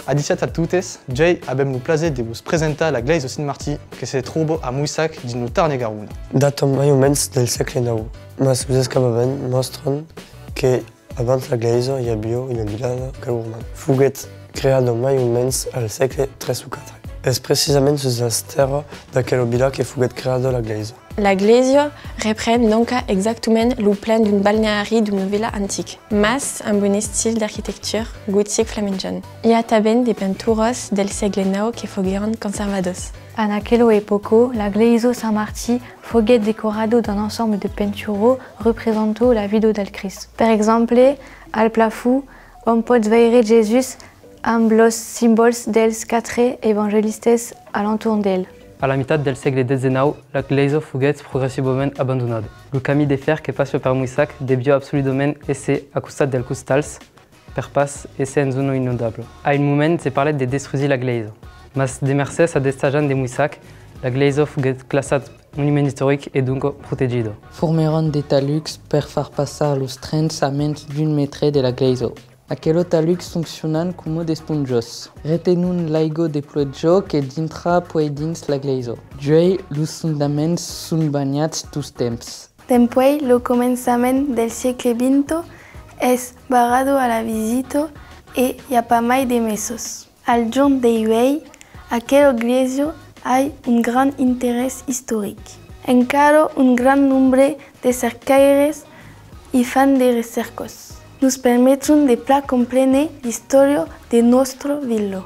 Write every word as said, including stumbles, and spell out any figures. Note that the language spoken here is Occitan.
Adishatz a totes, uèi avèm lo plaser de vos presentar la glèisa Sint Martin que se tròba a Moissac dins lo Tarn-e-Garona. Data mai o mens del sègle nòu, mas los escavaments mòstran que abans la glèisa i aviá una vilada galormana. Foguèt creada mai o mens al sègle tres o quatre. Es precisament sus las tèrras d'aquela vila que foguèt creada la glèisa. La glèisa repren, donc, exactament lo plan d'un balneari d'una vila antic, mas amb un estil d'arquitectura gotic flaminjant. I a tanben de pinturas del sègle nòu que foguèron conservadas. En aquela epòca, la glèisa Sint Martin foguèt decorada d'un ensemble de pinturas representant la vida del Crist. Per exemple, al plafond, òm pòt veire Jèsus amb los simbòls dels quatre evangelistas a l'entorn d'el. A la mitat del sègle dètz-e-nòu, la glèisa foguèt progressivament abandonada. Lo camin de fèr que passa per Moissac deviá absoludament èsser a costat dels costals per pas èsser en zòna inondabla. A un moment se parlèt de destrusir la glèisa, mas de mercés a d'estatjants de Moissac, la glèisa foguèt classat monument istoric e donc protegida. Formèron de talucs per far passar los trens a mens d'un mètre de la glèisa. Aquelos talucs foncionan coma d'esponjas. Retenon l'aiga de pluèja que dintra puèi dins la glèisa. Uèi, los fondaments son banhats tostemps. Dempuèi lo començament del sègle vint, es barrada a la visita e i a pas mai de messas. Al jorn de uèi, aquela glèisa ai un grand interès istoric. Encara un grand nombre de cercaires i fan de recèrcas. Nos permeton de plan comprene l'istòria de nòstra vila.